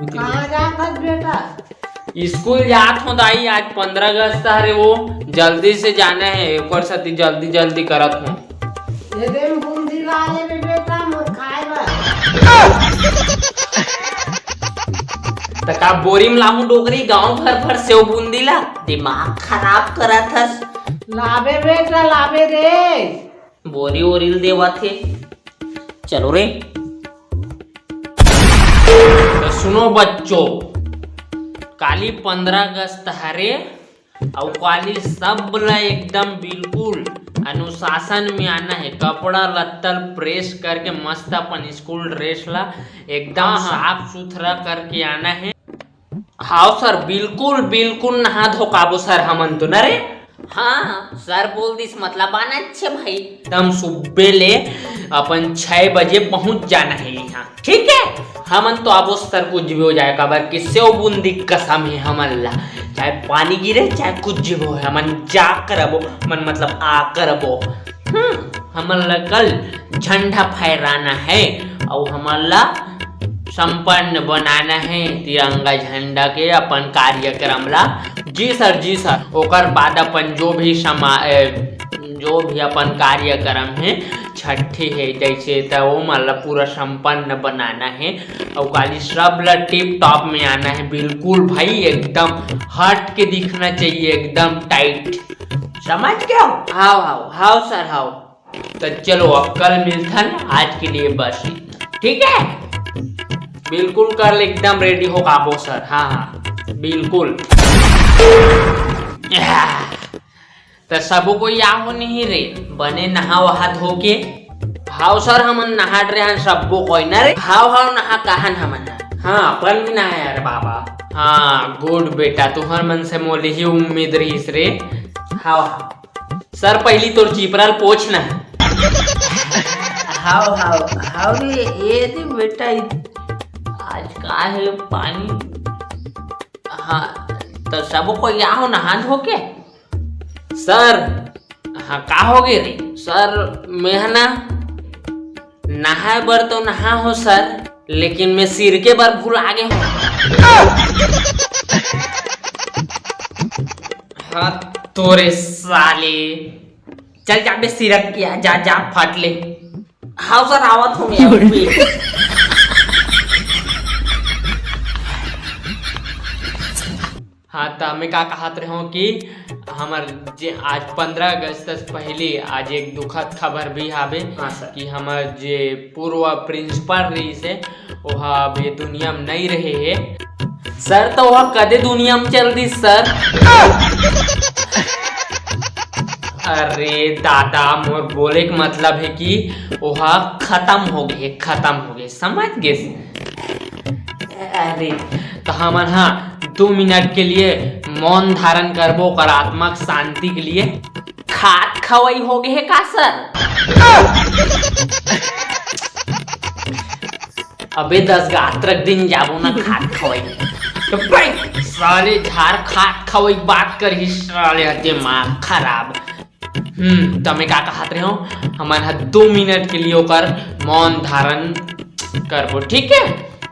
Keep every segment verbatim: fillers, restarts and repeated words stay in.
कहाँ जात हस बेटा? स्कूल जात हो दाई, आज पंद्रह अगस्त हरे, वो जल्दी से जाना है, ओकर सेती जल्दी जल्दी करत हो। ये दे बूंदी ला ले बे बेटा, मोर खाए बर। त का बोरी में लाहूं डोकरी, गांव भर भर सेव बूंदी ला, दिमाग खराब करत हस। लाबे बेटा, लाबे रे। बोरी ओरी ल देवत हे। चलो रे। तो सुनो बच्चों, काली पंद्रह अगस्त हरे, अउ काली सब ला एकदम बिल्कुल अनुशासन में आना है। कपड़ा लत्ता ल प्रेस करके मस्त अपन स्कूल ड्रेस ला एकदम हाँ, हाँ। साफ सुथरा करके आना है। हाव सर, बिल्कुल, बिल्कुल नहा धो के आबो सर, हमन तो न रे। हाँ, सर बोल दिस मतलब आना अच्छे भाई। एकदम सुबह ले अपन छह बजे पहुंच जाना है यहाँ, ठीक है? हमन तो आबो सर, कुछ भी हो जाए, काबर कि सेव बूंदी कसम है हमन ला, चाहे पानी गिरे, चाहे कुछ भी हो, हमन जा करबो, मन मतलब आ करबो। हम्म, हमन ला कल झंडा फहराना है अउ हमन ला संपन्न बनाना है तिरंगा झंडा के अपन कार्यक्रम ला। जी सर, जी सर। ओकर बाद अपन जो भी समा-, ए, जो भी अपन कार्यक्रम है, छट्ठी है जैसे, त वो मन ला पूरा संपन्न बनाना है। अउ काली सब ला टिप टॉप में आना है, बिल्कुल भाई, एकदम हट के दिखना चाहिए, एकदम टाइट। समझ गए हो? हाव, हाव, हाव सर, हाव। तो चलो, अब कल मिलथन, आज के लिए बस इतना, ठीक है? बिल्कुल, कल एकदम रेडी हो के आबो सर। हाँ, हाँ, बिल्कुल। तो सबो कोई आहो नहीं रे, बने नहा वहा धो के। हाव सर, हमन नहा डरे हन सबो कोई न रे। हाव, हाव, नहा कहन हमन। हाँ, अपन भी नहा यार बाबा। हाँ, गुड बेटा, तुहर मन से मोला ही उम्मीद रहिस रे। हाव, हाव। सर, पहली तोर चीपरा ल पोछ ना। हाव, हाव, हाव रे, ये दे बेटा, इ-, आज का है पानी? हाँ, तो सबो कोई आहो नहा धो के। सर, हाँ, का हो गए रे? सर, मैं ह ना, नहाए बर तो नहा हो सर, लेकिन मैं सिरके बर भुला गे हो। हाँ, तोरे साले। चल जा बे सिरक के, जा, जा, फट ले। हाव सर, आवत हूँ मैं अभी। हाँ, त मैं का कहत रहे हूँ कि हमर जे आज पंद्रह अगस्त से पहले आज एक दुखद खबर भी हावे हाँ सर। कि हमर जे पूर्व प्रिंसिपल रहिस हे, ओहा अब ये दुनिया में नहीं रहे हे। सर, तो ओहा कदे दुनिया में चल दिस सर? अरे दादा, मोर बोले के मतलब है कि ओहा खत्म हो गए, खत्म हो गए, समझ गए? अरे, तो हमन हा दो मिनट के लिए मौन धारण करबो, ओकर आत्मा के शांति के लिए। खात खवई हो गए हे का सर? अबे दस गात्रक दिन जाबो ना खात खवई। तो भाई, साले झार खात खवई बात करही, साले दिमाग खराब। हम्म, त मैं का कहत रहे हूँ, हमन ह दो मिनट के लिए ओकर मौन धारण करबो, ठीक है?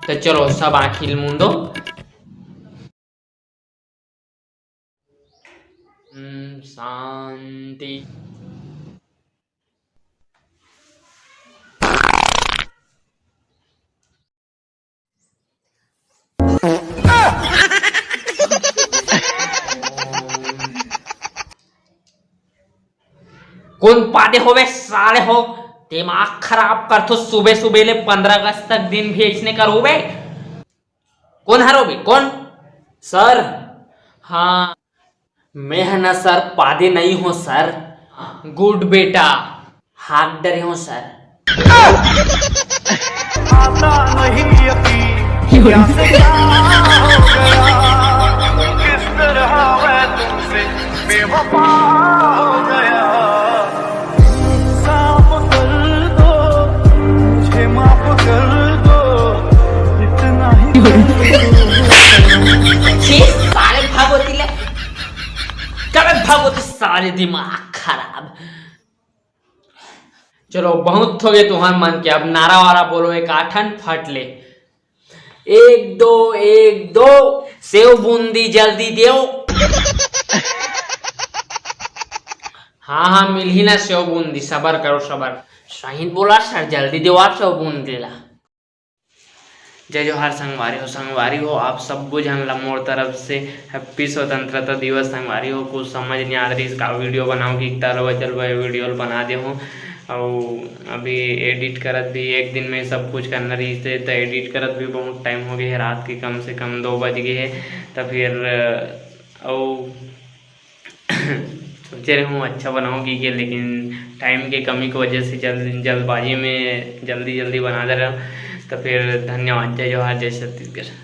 तो चलो सब आँखी ल मूंदो। हम्म, शांति। कोन पादे होवे साले हो, दिमाग खराब करथो सुबह सुबह ले, पंद्रह अगस्त तक दिन भी ऐसने करोबे। कोन हरो बे, कोन? सर, हाँ, मैं ह ना सर, पादे नहीं हो सर। गुड बेटा, हाक डरे हो सर। आता नहीं यकीन, क्या से क्या हो गया, किस तरह मैं तुमसे बेवफा हो गया। साफ कर दो, मुझे माफ कर दो, इतना ही कर दो। छी, साले भागवती ले। कबे भागवती साले दिमाग खराब। चलो, बहुत हो गए तुहर मन के, अब नारा वारा बोलो एक आठन फट ले। एक दो, एक दो, सेव बूंदी जल्दी देव। हाँ हाँ, मिलही ना सेव बूंदी, सबर करो सबर। सही बोला सर, जल्दी देवा सेव बूंदी ला। जय जोहार संगवारी हो, संगवारी हो, आप सब्बो झन ला मोर तरफ से हैप्पी स्वतंत्रता दिवस। संगवारी हो, कुछ समझ नहीं आ रही इसका वीडियो बनाओ कि इतना लंबा चल रहा है, वीडियो बना दे हो। और अभी एडिट करत भी एक दिन में सब कुछ करना रही थे, तो एडिट करत भी बहुत टाइम हो गए है, रात के कम से कम दो बज गए है। तो फिर अउ सोचे रहे हूँ अच्छा बनाऊँ की के, लेकिन टाइम के कमी की वजह से जल्द जल्दबाजी में जल्दी जल्दी बना दे रहा हूँ। तो फिर धन्यवाद, जय जोहार, जय छत्तीसगढ़।